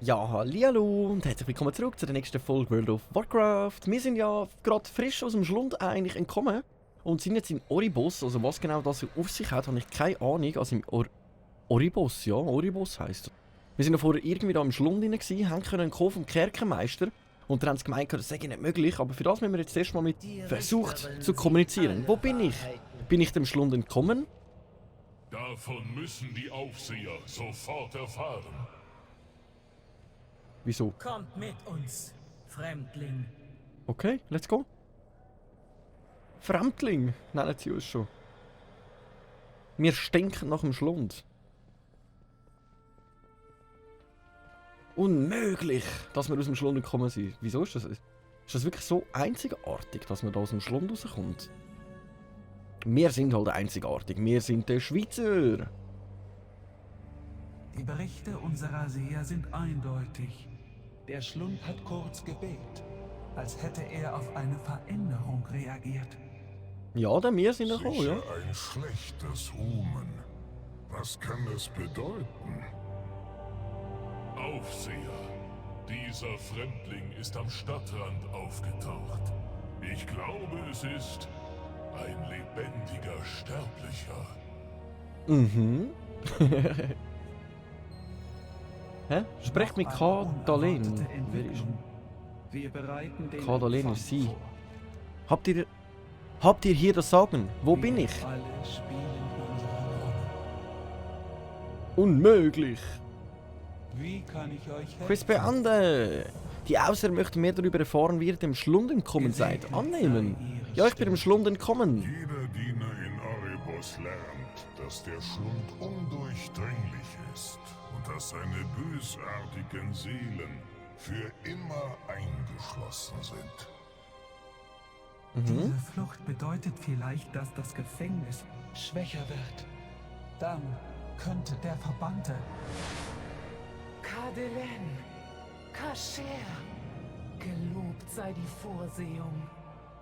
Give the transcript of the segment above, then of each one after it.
Ja, hallihallo und herzlich willkommen zurück zu der nächsten Folge World of Warcraft. Wir sind ja gerade frisch aus dem Schlund eigentlich entkommen und sind jetzt in Oribos. Also was genau das auf sich hat, habe ich keine Ahnung. Also im Oribos, ja, Oribos heisst es. Wir sind ja vorher irgendwie da im Schlund rein gewesen, haben einen Call vom Kerkermeister und dann haben sie gemeint, das sei nicht möglich. Aber für das müssen wir jetzt erstmal mit versucht zu kommunizieren. Wo bin ich? Bin ich dem Schlund entkommen? Davon müssen die Aufseher sofort erfahren. Wieso? Kommt mit uns, Fremdling. Okay, let's go. Fremdling, nennen sie uns schon. Wir stinken nach dem Schlund. Unmöglich, dass wir aus dem Schlund gekommen sind. Wieso ist das? Ist das wirklich so einzigartig, dass man da aus dem Schlund rauskommt? Wir sind halt einzigartig. Wir sind der Schweizer. Die Berichte unserer Seher sind eindeutig. Der Schlund hat kurz gebebt, als hätte er auf eine Veränderung reagiert. Ja, denn wir sind gekommen, ja. Sicher ein schlechtes Omen. Was kann das bedeuten? Aufseher, dieser Fremdling ist am Stadtrand aufgetaucht. Ich glaube, es ist ein lebendiger Sterblicher. Mhm. Hä? Sprecht mit Kadalen. Unerwartete Wer ist Entwicklung. Wir bereiten den Kadalen Empfang ist sie. vor. Habt ihr hier das Sagen? Wo bin Wir ich? alle spielen unsere Rolle. Unmöglich. Wie kann ich euch helfen? Chris Beande. Die Außer möchten mehr darüber erfahren, wie ihr dem Schlund entkommen seid. Gesegnet Annehmen. sei ihre Ja, ich bin Stimme. dem Schlund entkommen. Jeder Diener in Oribos lernt, dass der Schlund undurchdringlich ist und dass seine bösartigen Seelen für immer eingeschlossen sind. Diese Flucht bedeutet vielleicht, dass das Gefängnis schwächer wird. Dann könnte der Verbannte... Kadelen, Kasher, gelobt sei die Vorsehung.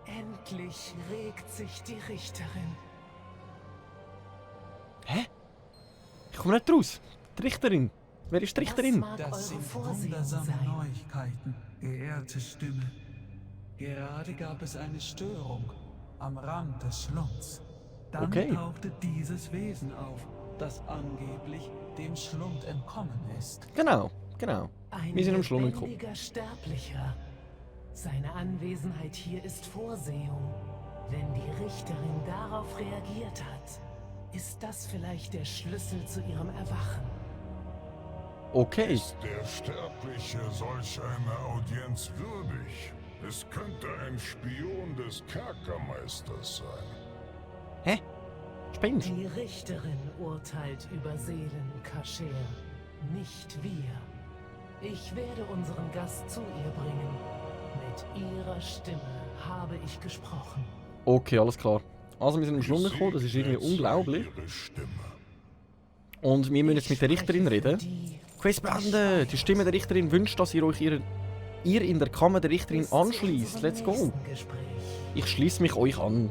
Endlich regt sich die Richterin. Hä? Ich komme nicht raus. Die Richterin. Wer ist die Richterin? Was mag Das eure sind Vorsehung wundersame sein? Neuigkeiten, geehrte Stimme. Gerade gab es eine Störung am Rand des Schlunds. Dann Okay. tauchte dieses Wesen auf, das angeblich dem Schlund entkommen ist. Genau, genau. Ein Wir sind im Schlund entkommen. lebendiger Sterblicher. Seine Anwesenheit hier ist Vorsehung. Wenn die Richterin darauf reagiert hat, ist das vielleicht der Schlüssel zu ihrem Erwachen. Okay. Ist der Sterbliche solch einer Audienz würdig? Es könnte ein Spion des Kerkermeisters sein. Hä? Spinnst? Die Richterin urteilt über Seelen, Kasher, nicht wir. Ich werde unseren Gast zu ihr bringen. Mit ihrer Stimme habe ich gesprochen. Okay, alles klar. Also wir sind im Schlund gekommen, das ist irgendwie unglaublich. Ihre Stimme. Und wir müssen jetzt mit der Ich Richterin spreche für reden. die, Chris Beande, die Stimme der Richterin wünscht, dass ihr euch ihr in der Kammer der Richterin bis zu anschließt. unserem Let's go. nächsten Gespräch. Ich schließe mich euch an.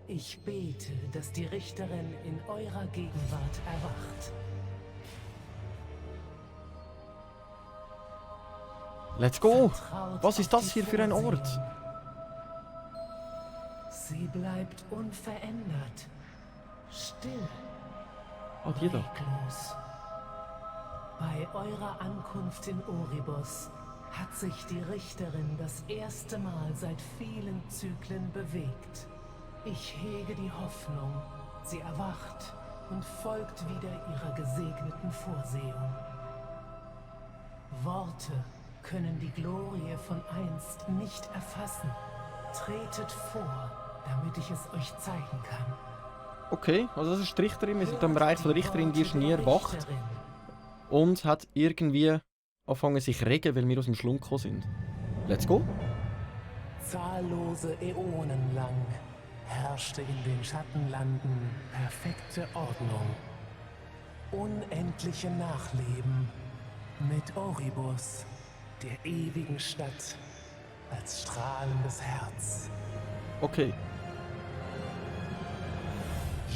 Ich bete, dass die Richterin in eurer Gegenwart erwacht. Let's go. Vertraut Was ist auf das die hier für ein Ort? Vorsehung. Sie bleibt unverändert, still, Ah, die da. reglos. Bei eurer Ankunft in Oribos hat sich die Richterin das erste Mal seit vielen Zyklen bewegt. Ich hege die Hoffnung, sie erwacht und folgt wieder ihrer gesegneten Vorsehung. Worte können die Glorie von einst nicht erfassen. Tretet vor, damit ich es euch zeigen kann. Okay, also das ist die Richterin. Wir sind im Bereich von der Richterin, die ist nie Worte der erwacht Richterin. und hat irgendwie angefangen sich regen, weil wir aus dem Schlund gekommen sind. Let's go. Zahllose Äonen lang herrschte in den Schattenlanden perfekte Ordnung. Unendliche Nachleben mit Oribos, der ewigen Stadt, als strahlendes Herz. Okay.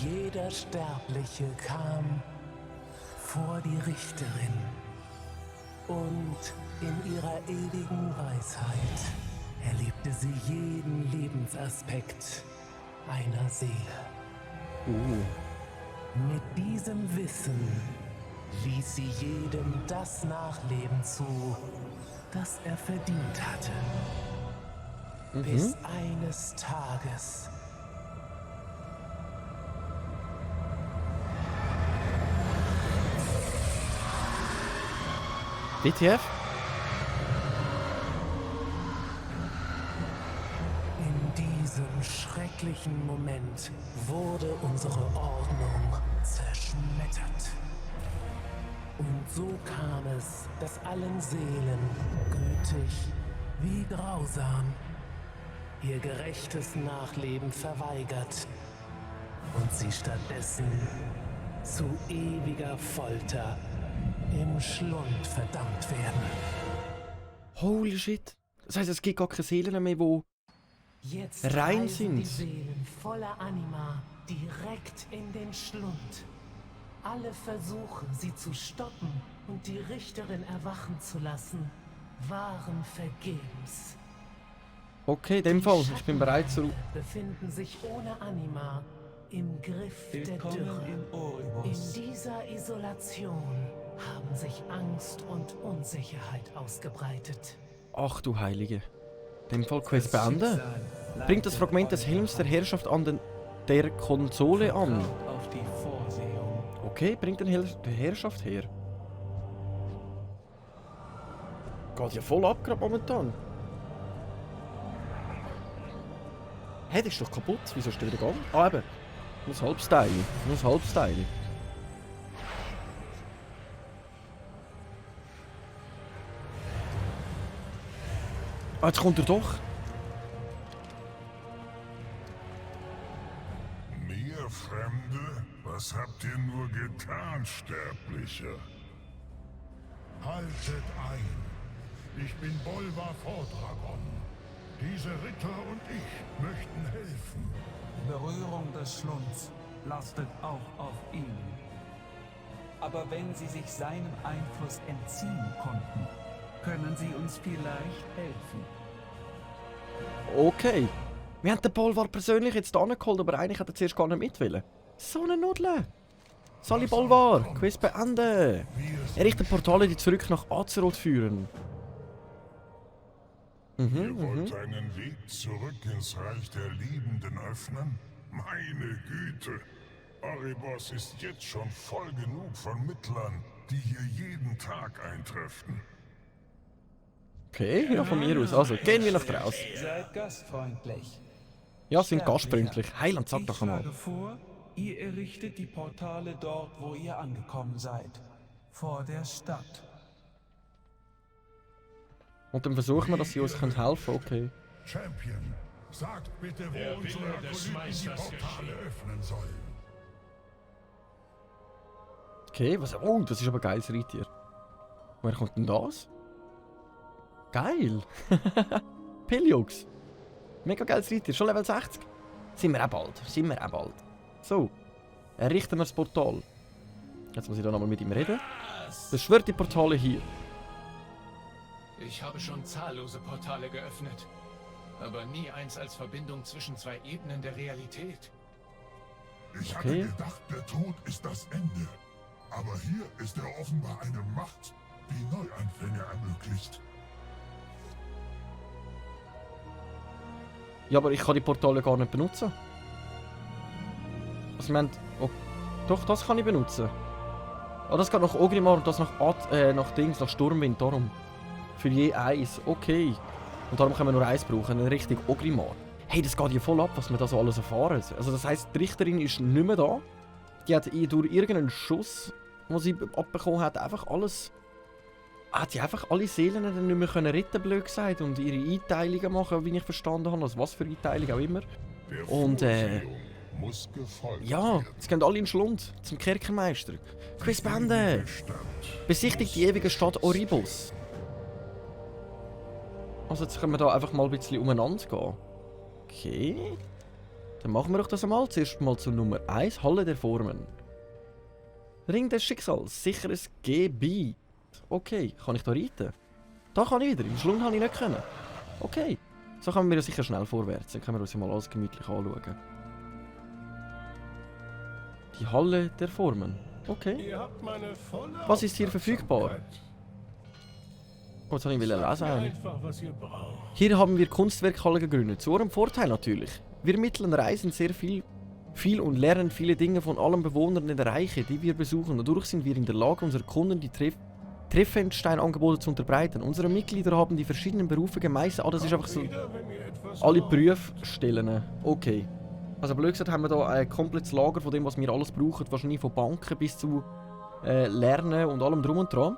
Jeder Sterbliche kam vor die Richterin und in ihrer ewigen Weisheit erlebte sie jeden Lebensaspekt einer Seele. Mit diesem Wissen ließ sie jedem das Nachleben zu, das er verdient hatte. Bis eines Tages WTF? in diesem schrecklichen Moment wurde unsere Ordnung zerschmettert. Und so kam es, dass allen Seelen, gütig wie grausam, ihr gerechtes Nachleben verweigert und sie stattdessen zu ewiger Folter im Schlund verdammt werden. Holy shit. Das heisst, es gibt gar keine Seelen mehr, die Jetzt rein reisen die sind. Seelen voller Anima direkt in den Schlund. Alle Versuche, sie zu stoppen und die Richterin erwachen zu lassen, waren vergebens. Okay, in dem Fall. Ich bin bereit zu... Befinden sich ohne Anima im Griff der Willkommen Dürre. in In Oribos. dieser Isolation haben sich Angst und Unsicherheit ausgebreitet. Ach du Heilige. In dem Fall Quest beenden. Schicksal Bringt das leitet Fragment des euch Helms der an. Herrschaft an der Konsole an. Vertraut auf die Vorsehung. Okay, bringt den Helm der Herrschaft her. Geht ja voll ab gerade momentan. Hä, das ist doch kaputt. Wieso ist der wieder gegangen? Ah, eben. Nur ein halbes Teil. Nur ein halbes Teil. Ah, jetzt kommt er doch. Mir, Fremde? Was habt ihr nur getan, Sterbliche? Haltet ein! Ich bin Bolvar Vordragon. Diese Ritter und ich möchten helfen. Berührung des Schlunds lastet auch auf ihn. Aber wenn sie sich seinem Einfluss entziehen konnten, können sie uns vielleicht helfen. Okay. Wir haben den Bolvar persönlich jetzt angeholt, aber eigentlich hat er zuerst gar nicht mitwillen. So eine Nudel. Sali Bolvar, Quiz beenden. Errichte Portale, die zurück nach Azeroth führen. Ihr wollt einen Weg zurück ins Reich der Liebenden öffnen? Meine Güte! Oribos ist jetzt schon voll genug von Mittlern, die hier jeden Tag eintreffen. Okay, ja, von mir aus. Also, gehen wir nach draußen. Seid gastfreundlich. Ja, sind gastfreundlich. Heiland, sag Ich doch einmal. schlage vor, ihr errichtet die Portale dort, wo ihr angekommen seid. Vor der Stadt. Und dann versuchen wir, dass sie uns helfen können. Okay. Champion, sagt bitte, wo unsere Akolyten die Portale öffnen sollen. Okay, was... Oh, das ist aber ein geiles Reittier. Woher kommt denn das? Geil! Peliux. Mega geiles Reittier. Schon Level 60. Sind wir auch bald. Sind wir auch bald. So. Errichten wir das Portal. Jetzt muss ich da nochmal mit ihm reden. Beschwört die Portale hier. Ich habe schon zahllose Portale geöffnet, aber nie eins als Verbindung zwischen zwei Ebenen der Realität. Ich Okay. hatte gedacht, der Tod ist das Ende. Aber hier ist er offenbar eine Macht, die Neuanfänge ermöglicht. Ja, aber ich kann die Portale gar nicht benutzen. Also, ich meine... Oh, doch, das kann ich benutzen. Ah, das geht nach Ogrimmar und das nach Sturmwind, darum. Für je eins, okay. Und darum können wir nur eins brauchen, eine Richtung Ogrimmar. Hey, das geht hier voll ab, was wir da so alles erfahren. Also das heisst, die Richterin ist nicht mehr da. Die hat durch irgendeinen Schuss, den sie abbekommen hat, einfach alles... Hat die einfach alle Seelen dann nicht mehr können retten, blöd gesagt, und ihre Einteilungen machen, wie ich verstanden habe. Also was für Einteilung auch immer. Der Und, Vorsehung muss gefolgt Ja, werden. jetzt gehen alle in den Schlund, zum Kerkermeister. Quiz beenden! Der Stadt Besichtigt die ewige Stadt Oribos. Also jetzt können wir da einfach mal ein bisschen umeinander gehen. Okay. Dann machen wir doch das einmal. Zuerst mal zu Nummer 1, Halle der Formen. Ring des Schicksals, sicheres Gebiet. Okay, kann ich da reiten? Da kann ich wieder, im Schlund habe ich nicht können. Okay, so kommen wir ja sicher schnell vorwärts. Dann können wir uns ja mal alles gemütlich anschauen. Die Halle der Formen. Okay. Ihr habt meine volle Was ist hier verfügbar? Aufmerksamkeit. Oh, jetzt habe ich lesen. Einfach, was ihr braucht. Hier haben wir Kunstwerkhalle gegründet. Zu eurem Vorteil natürlich. Wir Mitteln reisen sehr viel und lernen viele Dinge von allen Bewohnern der Reiche, die wir besuchen. Dadurch sind wir in der Lage, unseren Kunden die Treffenstein-Angebote zu unterbreiten. Unsere Mitglieder haben die verschiedenen Berufe gemeistert. Ah, das ist einfach so Wieder, wenn ihr etwas alle braucht. Berufsstellen. Okay. Also blöd gesagt haben wir da ein komplettes Lager von dem, was wir alles brauchen. Wahrscheinlich von Banken bis zu Lernen und allem drum und dran.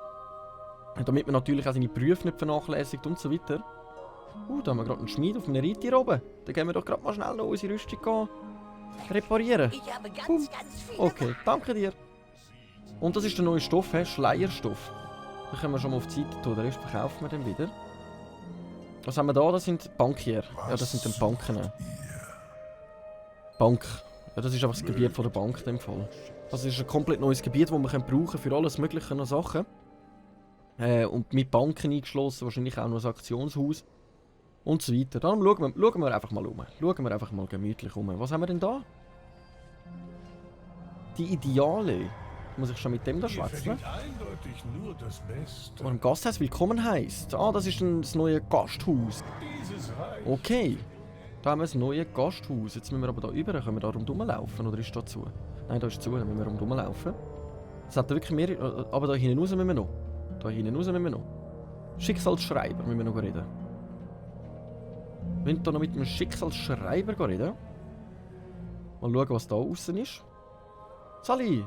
Damit man natürlich auch seine Berufe nicht vernachlässigt und so weiter. Da haben wir gerade einen Schmied auf einem Reittier oben. Dann gehen wir doch gerade mal schnell noch unsere Rüstung reparieren. Ich habe ganz viele. Okay, danke dir. Und das ist der neue Stoff, Schleierstoff. Den können wir schon mal auf die Seite tun, den Rest verkaufen wir dann wieder. Was haben wir da? Das sind Bankier. Ja, das sind dann Banken. Bank. Ja, das ist einfach das Gebiet von der Bank in dem Fall. Das ist ein komplett neues Gebiet, das wir brauchen für alles mögliche an Sachen. Und mit Banken eingeschlossen, wahrscheinlich auch noch ein Aktionshaus. Und so weiter. Dann schauen wir einfach mal um. Schauen wir einfach mal gemütlich um. Was haben wir denn da? Die Ideale. Muss ich schon mit dem da Ihr schwätzen? verdient eindeutig nur das Beste. Was im Gasthaus willkommen heisst. Ah, das ist das neue Gasthaus. Dieses Reich Okay. Da haben wir das neue Gasthaus. Jetzt müssen wir aber da rüber. Können wir da rundherum laufen? Oder ist da zu? Nein, da ist zu. Dann müssen wir rundherum laufen. Es hat da wirklich mehrere. Aber da hinten raus müssen wir noch. Da hinten raus müssen wir noch. Schicksalsschreiber müssen wir noch reden. Wir wollen da noch mit dem Schicksalsschreiber reden. Mal schauen, was da außen ist. Sally,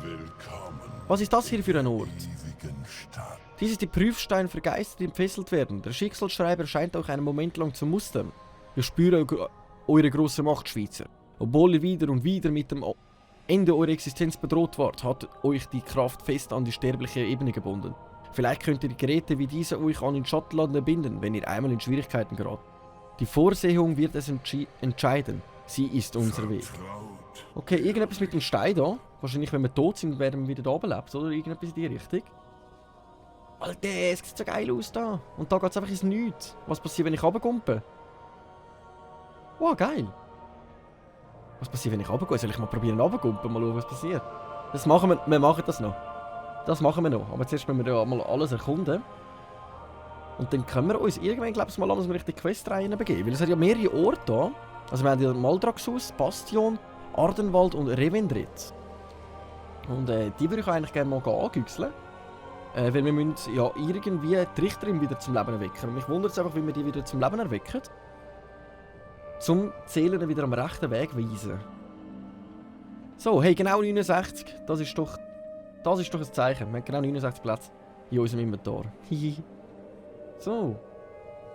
Willkommen was ist das hier für ein Ort? in ewigen Stadt. Dies ist die Prüfstein für Geister, die entfesselt werden. Der Schicksalsschreiber scheint euch einen Moment lang zu mustern. Ihr spürt eure große Macht, Schweizer. Obwohl ihr wieder und wieder mit dem Ende eurer Existenz bedroht wart, hat euch die Kraft fest an die sterbliche Ebene gebunden. Vielleicht könnt ihr Geräte wie diese euch an den Schattenland binden, wenn ihr einmal in Schwierigkeiten gerät. Die Vorsehung wird es entscheiden. Sie ist unser Weg. Vertraut. Okay, irgendetwas mit dem Stein da. Wahrscheinlich, wenn wir tot sind, werden wir wieder da belebt, oder? Irgendetwas in die Richtung. Alter, es sieht so geil aus da. Und da geht es einfach ins Nichts. Was passiert, wenn ich runtergumpe? Wow, geil. Was passiert, wenn ich runtergehe? Soll ich mal probieren runtergumpen? Mal schauen, was passiert. Das machen wir machen das noch. Das machen wir noch. Aber zuerst müssen wir ja mal alles erkunden. Und dann können wir uns irgendwann, glaube ich, mal an eine richtige Questreihe begeben. Weil es hat ja mehrere Orte da. Also wir haben ja Maldraxxus, Bastion, Ardenwald und Revendrith. Und die würde ich eigentlich gerne mal angüchseln. Weil wir müssen ja irgendwie die Richterin wieder zum Leben erwecken. Und mich wundert es einfach, wie wir die wieder zum Leben erwecken. Zum Zählen wieder am rechten Weg weisen. So, hey, genau 69. Das ist doch ein Zeichen. Wir haben genau 69 Plätze in unserem Inventar. Hihi. So.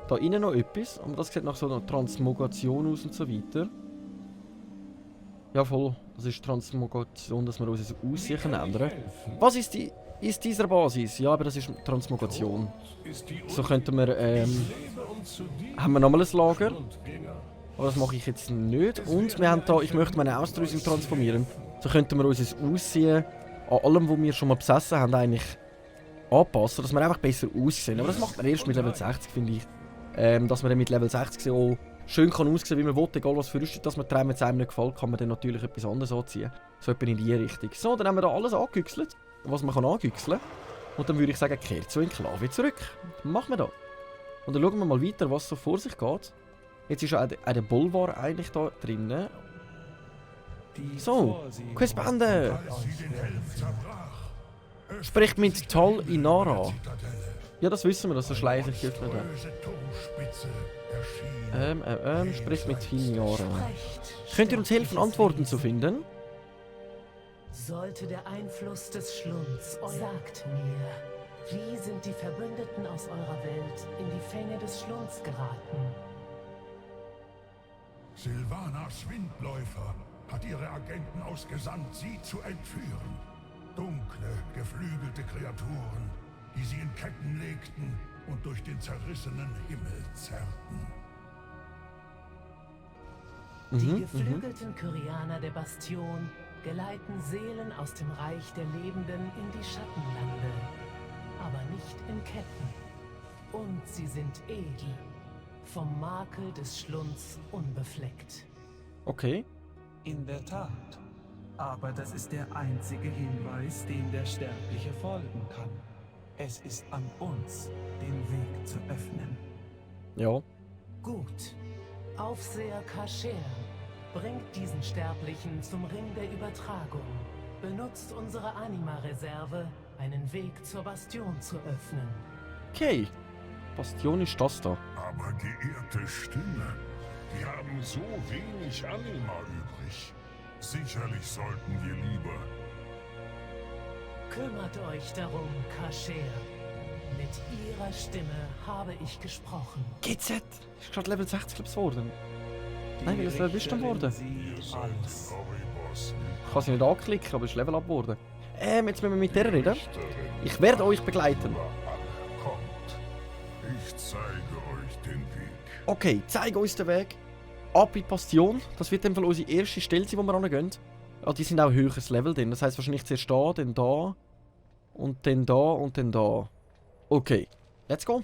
Da innen noch etwas. Aber das sieht nach so einer Transmogration aus und so weiter. Ja voll. Das ist Transmogration, dass wir unser Aussehen ändern. Was ist dieser Basis? Ja, aber das ist Transmogration. ist die So könnten wir, Lebe und zu dir haben wir nochmal ein Lager. Grundgänger. Aber das mache ich jetzt nicht. Und wir haben da, ich möchte meine Ausrüstung transformieren. So könnten wir unser Aussehen an allem, was wir schon mal besessen haben, eigentlich anpassen, dass wir einfach besser aussehen. Aber das macht man erst mit Level 60, finde ich. Dass man dann mit Level 60 auch schön kann aussehen, wie man will, egal was für Rüstung dass man trägt, wenn es einem nicht gefällt, kann man dann natürlich etwas anderes anziehen. So etwa in die Richtung. So, dann haben wir da alles angehüchselt, was man kann angehüchseln. Und dann würde ich sagen, kehrt zur Enklave zurück. Machen wir da. Und dann schauen wir mal weiter, was so vor sich geht. Jetzt ist auch der Bolvar eigentlich da drinnen. So, Questbände! Als sie den Helm zerbrach, Spricht mit Tal Inara. Zitadelle. Ja, das wissen wir, dass der Schleier sich geöffnet hat. Böse Turmspitze erschien. Spricht mit Inara. Sprecht, Könnt ihr uns helfen, Antworten zu finden? Sollte der Einfluss des Schlunds sagt mir, wie sind die Verbündeten aus eurer Welt in die Fänge des Schlunds geraten? Sylvana Schwindläufer hat ihre Agenten ausgesandt, sie zu entführen. Dunkle, geflügelte Kreaturen, die sie in Ketten legten und durch den zerrissenen Himmel zerrten. Die geflügelten Kyrianer der Bastion geleiten Seelen aus dem Reich der Lebenden in die Schattenlande, aber nicht in Ketten. Und sie sind edel, vom Makel des Schlunds unbefleckt. Okay. In der Tat. Aber das ist der einzige Hinweis, dem der Sterbliche folgen kann. Es ist an uns, den Weg zu öffnen. Ja. Gut. Aufseher Kasher, bringt diesen Sterblichen zum Ring der Übertragung. Benutzt unsere Anima-Reserve, einen Weg zur Bastion zu öffnen. Okay. Bastion ist das da. Aber geehrte Stimme, wir haben so wenig Anima übrig. Sicherlich sollten wir lieber... Kümmert euch darum, Kasher. Mit ihrer Stimme habe ich gesprochen. GZ! Ist gerade Level 60 glaub's geworden. Nein, wie ist Level bist du geworden? Ihr seid Oribos. Ich kann sie nicht anklicken, aber es ist Level up geworden. Jetzt müssen wir mit der reden. Ich werde euch begleiten. Kommt, ich zeige euch den Weg. Okay, zeig uns den Weg. Ab in die Bastion. Das wird dann unsere erste Stelle sein, wo wir hingehen. Ah, die sind auch höheres Level drin. Das heisst wahrscheinlich zuerst da, dann da. Und dann da und dann da. Okay. Let's go.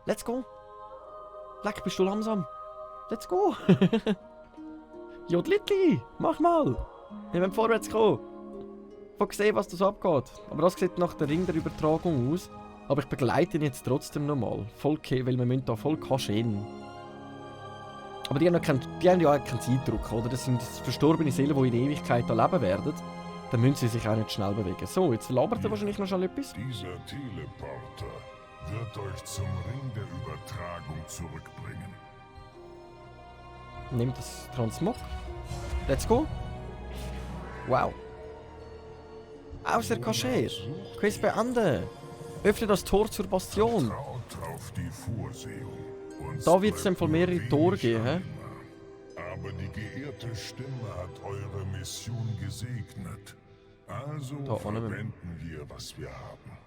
Let's go. Leck, bist du langsam. Let's go. Jodlitli, mach mal. Wir müssen vorwärts kommen. Ich will sehen, was das abgeht. Aber das sieht nach der Ring der Übertragung aus. Aber ich begleite ihn jetzt trotzdem nochmal. Voll okay, weil wir müssen da voll kaschen. Aber die haben ja auch keinen Zeitdruck, oder? Das sind verstorbene Seelen, die in Ewigkeit da leben werden. Dann müssen sie sich auch nicht schnell bewegen. So, jetzt labert er wahrscheinlich noch schnell etwas. Dieser Teleporter wird euch zum Ring der Übertragung zurückbringen. Nehmt das Transmog. Let's go. Wow. Außer Kascher. Quest beenden. Öffne das Tor zur Bastion. Traut auf die Vorsehung. Uns Da wird es bleibt dann mehrere wenig Tore geben. Anima. Aber die geehrte Stimme hat eure Mission gesegnet. Also Da vorne mit- verwenden wir, was wir haben.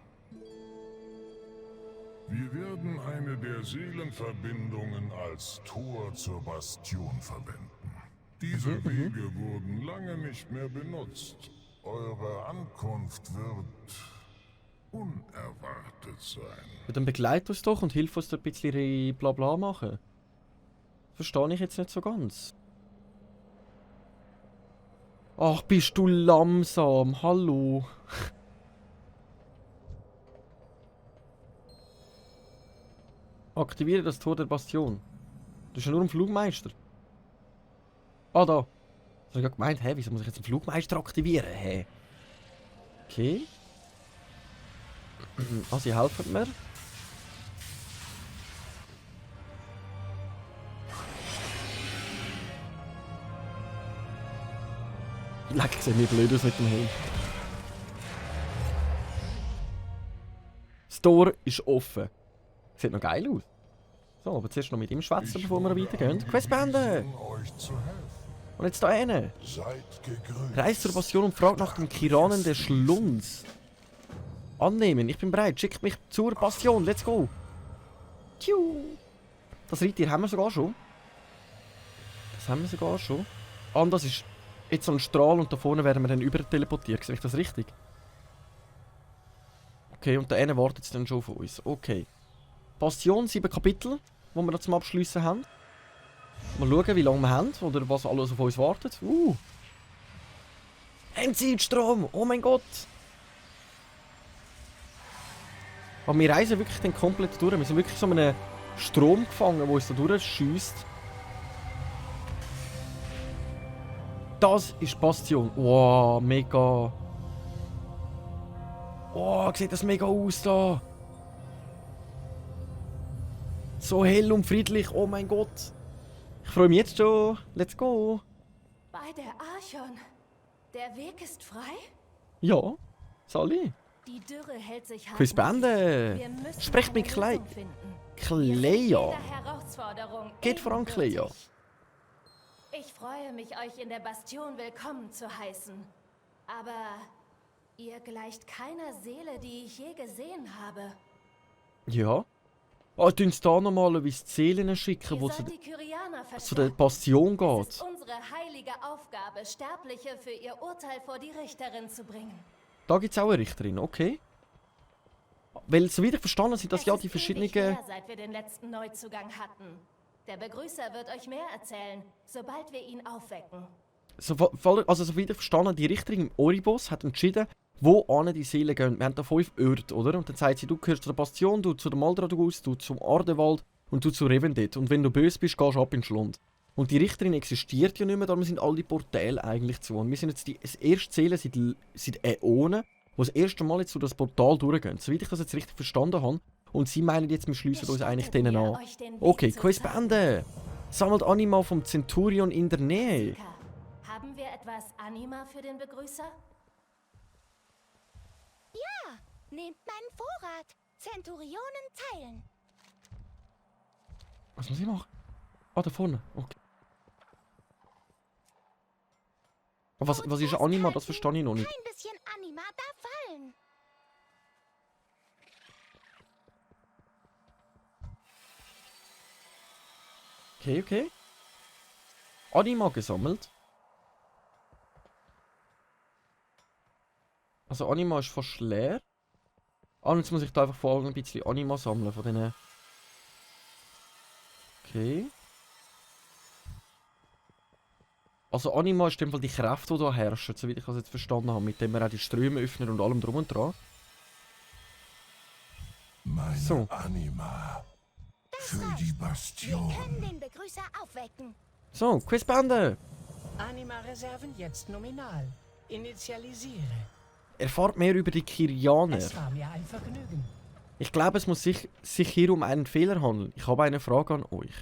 Wir werden eine der Seelenverbindungen als Tor zur Bastion verwenden. Diese Wege wurden lange nicht mehr benutzt. Eure Ankunft wird unerwartet sein. Ja, dann begleit uns doch und hilf uns da ein bisschen Blabla machen. Verstehe ich jetzt nicht so ganz. Ach, bist du langsam. Hallo. Aktiviere das Tor der Bastion. Du bist ja nur ein Flugmeister. Ah, da. Ich habe gerade gemeint, hä, wieso muss ich jetzt einen Flugmeister aktivieren? Hä? Okay. Ah, sie helfen mir. Leck, sieht mir blöd aus mit dem Helm. Das Tor ist offen. Sieht noch geil aus. So, aber zuerst noch mit ihm schwätzen, bevor wir weitergehen. Quest beenden! Euch zu helfen. Und jetzt da hinten. Seid gegrüßt. Reist zur Bastion und fragt nach dem Kiranen des Schlunds. Annehmen, ich bin bereit. Schickt mich zur Bastion. Let's go. Tschu. Das Reittier haben wir sogar schon. Das haben wir sogar schon. Ah, und das ist jetzt so ein Strahl und da vorne werden wir dann über teleportiert. Sehe ich das richtig? Okay, und da hinten wartet es dann schon von uns. Okay. Bastion, 7 Kapitel, die wir noch zum Abschliessen haben. Mal schauen, wie lange wir haben oder was alles auf uns wartet. Endzeitstrom! Oh mein Gott! Aber wir reisen wirklich dann komplett durch. Wir sind wirklich so einem Strom gefangen, der uns da durchschiesst. Das ist Bastion. Wow, mega. Wow, sieht das mega aus da. So hell und friedlich. Oh mein Gott. Ich freue mich jetzt schon. Let's go. Bei der Archon. Der Weg ist frei? Ja, Sally. Die Dürre hält sich Quiz hartnäckig. beenden. Wir müssen Sprecht eine mit Klei. Lösung finden. Clea. Jeder Herausforderung Geht voran, Clea. ebenbürtig. Ich freue mich, euch in der Bastion willkommen zu heißen. Aber ihr gleicht keiner Seele, die ich je gesehen habe. Ja. Ah, tun sie da normalerweise Seelen schicken, wo Ihr zu, sollt die Kyrianer zu der verstärken. Bastion Es geht. ist unsere heilige Aufgabe, Sterbliche für ihr Urteil vor die Richterin zu bringen. Da gibt es auch eine Richterin, okay. Weil, soweit ich verstanden sind das Es ja ist die ewig verschiedenen... her, seit wir den letzten Neuzugang hatten. Der Begrüßer wird euch mehr erzählen, sobald wir ihn aufwecken. Also, soweit ich verstanden, die Richterin im Oribos hat entschieden, wo an die Seelen gehen. Wir haben da 5 Orte, oder? Und dann sagt sie, du gehörst zu der Bastion, du zu der Maldradugus, du zum Ardewald und du zu Revendit. Und wenn du böse bist, gehst du ab in den Schlund. Und die Richterin existiert ja nicht mehr, darum sind alle Portale eigentlich zu. Und wir sind jetzt die erste Seele seit Äonen, die das erste Mal jetzt durch das Portal durchgehen. Soweit ich das jetzt richtig verstanden habe. Und sie meinen jetzt, wir schliessen uns eigentlich denen an. Okay, Quest beenden. Sammelt Anima vom Centurion in der Nähe. Haben wir etwas Anima für den Begrüßer? Nehmt meinen Vorrat. Zenturionen teilen. Was muss ich machen? Ah, da vorne. Okay. Was ist Anima? Das verstehe ich noch nicht. Kein bisschen Anima darf fallen. Okay, okay. Anima gesammelt. Also Anima ist fast leer. Ah, und jetzt muss ich da einfach vor allem ein bisschen Anima sammeln von denen. Okay. Also Anima ist in dem Fall die Kräfte, die hier herrschen, soweit ich das jetzt verstanden habe, mit dem wir auch die Ströme öffnen und allem drum und dran. Meine So. Anima. Für die Wir Bastion. können den Begrüßer aufwecken. So, Quiz beenden! Anima-Reserven jetzt nominal. Initialisiere. Erfahrt mehr über die Kyrianer. Es war mir ein Vergnügen. Ich glaube, es muss sich hier um einen Fehler handeln. Ich habe eine Frage an euch.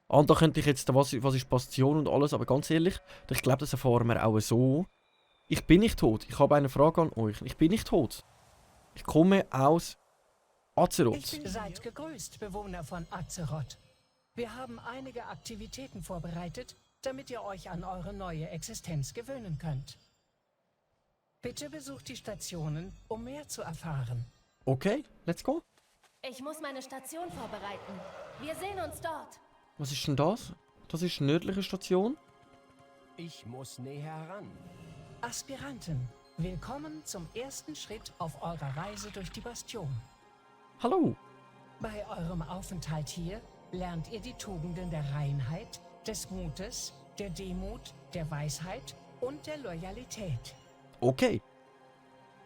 Ah, und da könnte ich jetzt, was ist Bastion und alles, aber ganz ehrlich, ich glaube, das erfahren wir auch so. Ich bin nicht tot. Ich habe eine Frage an euch. Ich bin nicht tot. Ich komme aus Azeroth. Seid gegrüßt, Bewohner von Azeroth. Wir haben einige Aktivitäten vorbereitet, damit ihr euch an eure neue Existenz gewöhnen könnt. Bitte besucht die Stationen, um mehr zu erfahren. Okay, let's go. Ich muss meine Station vorbereiten. Wir sehen uns dort. Was ist denn das? Das ist eine nördliche Station. Ich muss näher heran. Aspiranten, willkommen zum ersten Schritt auf eurer Reise durch die Bastion. Hallo. Bei eurem Aufenthalt hier lernt ihr die Tugenden der Reinheit, des Mutes, der Demut, der Weisheit und der Loyalität. Okay.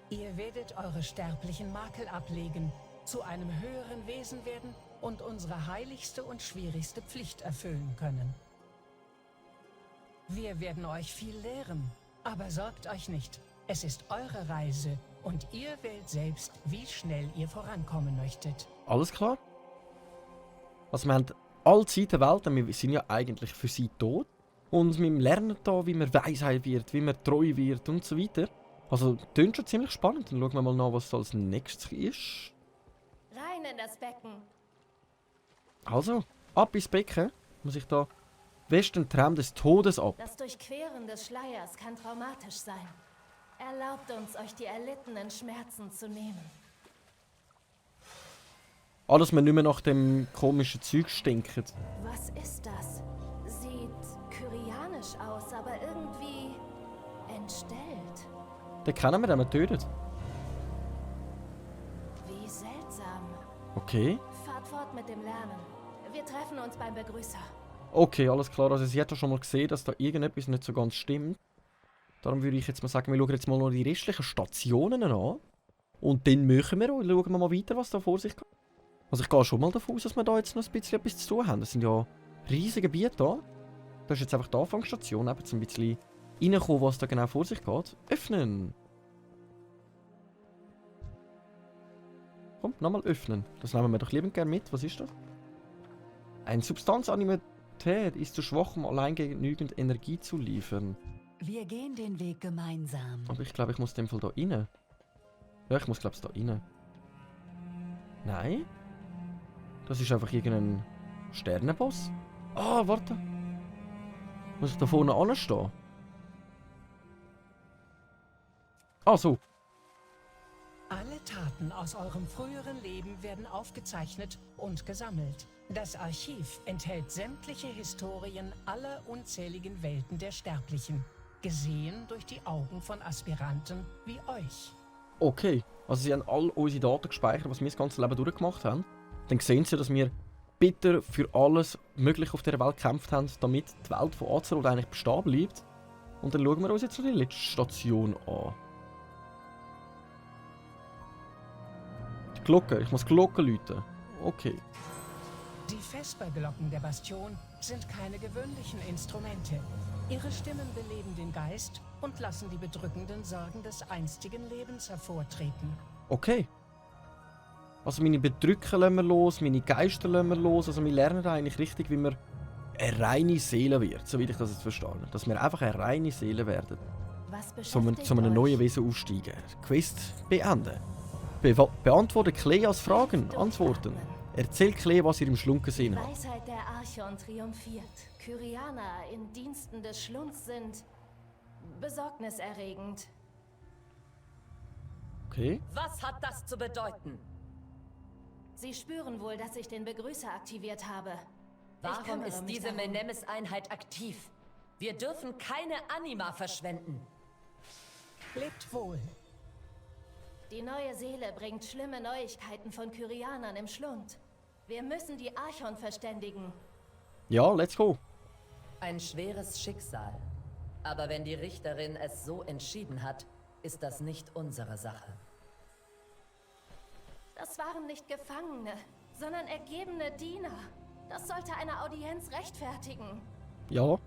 Ihr werdet eure sterblichen Makel ablegen, zu einem höheren Wesen werden und unsere heiligste und schwierigste Pflicht erfüllen können. Wir werden euch viel lehren, aber sorgt euch nicht. Es ist eure Reise und ihr wählt selbst, wie schnell ihr vorankommen möchtet. Alles klar. Also wir haben alle Zeit der Welt, wir sind ja eigentlich für sie tot. Und wir lernen da, wie man Weisheit wird, wie man treu wird und so weiter. Also, das klingt schon ziemlich spannend. Dann schauen wir mal nach, was da als nächstes ist. Rein in das Becken. Also, ab ins Becken. Muss ich da besten Traum des Todes ab. Das Durchqueren des Schleiers kann traumatisch sein. Erlaubt uns, euch die erlittenen Schmerzen zu nehmen. Alles wir nicht mehr nach dem komischen Zeug stinken. Was ist das? Sieht kyrianisch aus, aber irgendwie entstellt. Den kennen wir, den wir tötet. Wie seltsam. Okay. Fahrt fort mit dem Lernen. Wir treffen uns beim Begrüßer. Okay, alles klar. Also sie hat ja schon mal gesehen, dass da irgendetwas nicht so ganz stimmt. Darum würde ich jetzt mal sagen, wir schauen jetzt mal noch die restlichen Stationen an. Und dann machen wir und schauen wir mal weiter, was da vor sich geht. Also ich gehe schon mal davon aus, dass wir da jetzt noch ein bisschen etwas zu tun haben. Das sind ja riesige Gebiete da. Das ist jetzt einfach die Anfangsstation, eben um ein bisschen reinkommen, was da genau vor sich geht. Öffnen! Komm, nochmal öffnen. Das nehmen wir doch liebend gerne mit. Was ist das? Eine Substanzanimität ist zu schwach, um allein genügend Energie zu liefern. Wir gehen den Weg gemeinsam. Aber ich glaube, ich muss in dem Fall da rein. Ja, ich muss glaube ich da rein. Nein? Das ist einfach irgendein Sternenboss. Ah, warte. Muss ich da vorne anstehen? Ah, so. Alle Tage Daten aus eurem früheren Leben werden aufgezeichnet und gesammelt. Das Archiv enthält sämtliche Historien aller unzähligen Welten der Sterblichen, gesehen durch die Augen von Aspiranten wie euch. Okay, also sie haben all unsere Daten gespeichert, was wir das ganze Leben durchgemacht haben. Dann sehen sie, dass wir bitter für alles Mögliche auf dieser Welt gekämpft haben, damit die Welt von Azeroth eigentlich bestehen bleibt. Und dann schauen wir uns jetzt noch die letzte Station an. Die Glocke, ich muss Glocken läuten. Okay. Die Vesperglocken der Bastion sind keine gewöhnlichen Instrumente. Ihre Stimmen beleben den Geist und lassen die bedrückenden Sorgen des einstigen Lebens hervortreten. Okay. Also meine Bedrücken lassen wir los, meine Geister lassen wir los. Also wir lernen eigentlich richtig, wie man eine reine Seele wird, soweit ich das jetzt verstanden. Dass wir einfach eine reine Seele werden. Zu einem neuen Wesen aufsteigen. Quest beenden. Beantworte Kleas Fragen, Antworten. Erzählt Clea, was ihr im Schlund gesehen habt. Die Weisheit der Archon triumphiert. Kyrianer in Diensten des Schlunds sind besorgniserregend. Okay. Was hat das zu bedeuten? Sie spüren wohl, dass ich den Begrüßer aktiviert habe. Warum ist diese Menemes-Einheit aktiv? Wir dürfen keine Anima verschwenden. Lebt wohl. Die neue Seele bringt schlimme Neuigkeiten von Kyrianern im Schlund. Wir müssen die Archon verständigen. Ja, let's go. Ein schweres Schicksal. Aber wenn die Richterin es so entschieden hat, ist das nicht unsere Sache. Das waren nicht Gefangene, sondern ergebene Diener. Das sollte eine Audienz rechtfertigen. Ja.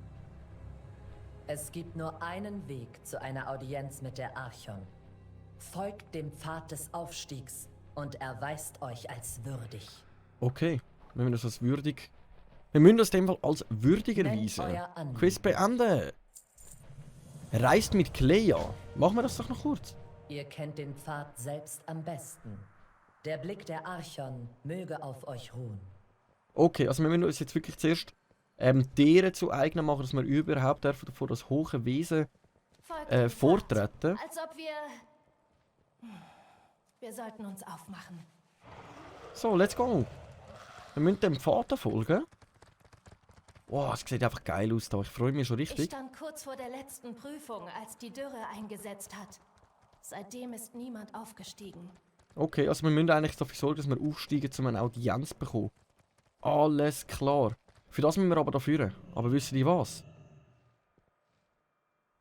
Es gibt nur einen Weg zu einer Audienz mit der Archon. Folgt dem Pfad des Aufstiegs und erweist euch als würdig. Okay, wenn wir das als würdig... Wir müssen das in dem Fall als würdig erweisen. Quiz beenden. Reist mit Clea. Machen wir das doch noch kurz. Ihr kennt den Pfad selbst am besten. Der Blick der Archon möge auf euch ruhen. Okay, also wir müssen uns jetzt wirklich zuerst deren zu eigen machen, dass wir überhaupt vor das hohe Wesen vortreten. Als ob wir... Wir sollten uns aufmachen. So, let's go. Wir müssen dem Pfad folgen. Wow, es sieht einfach geil aus da. Ich freue mich schon richtig. Ich stand kurz vor der letzten Prüfung, als die Dürre eingesetzt hat. Seitdem ist niemand aufgestiegen. Okay, also wir müssen eigentlich dafür sorgen, dass wir aufsteigen, um eine Audienz zu bekommen. Alles klar. Für das müssen wir aber dafür. Aber wissen die was?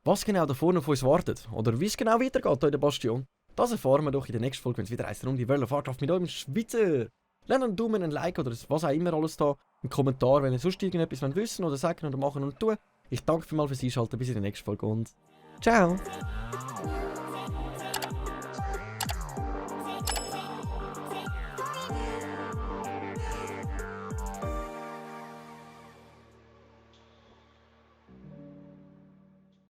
Was genau da vorne auf uns wartet? Oder wie es genau weitergeht hier in der Bastion? Das erfahren wir doch in der nächsten Folge, wenn es wieder heisst, Runde World of Warcraft mit eurem Schweizer. Lasst einen Daumen, einen Like oder was auch immer alles da. Einen Kommentar, wenn ihr sonst irgendetwas wissen oder sagen oder machen und tun. Ich danke vielmals fürs Einschalten. Bis in der nächsten Folge und ciao.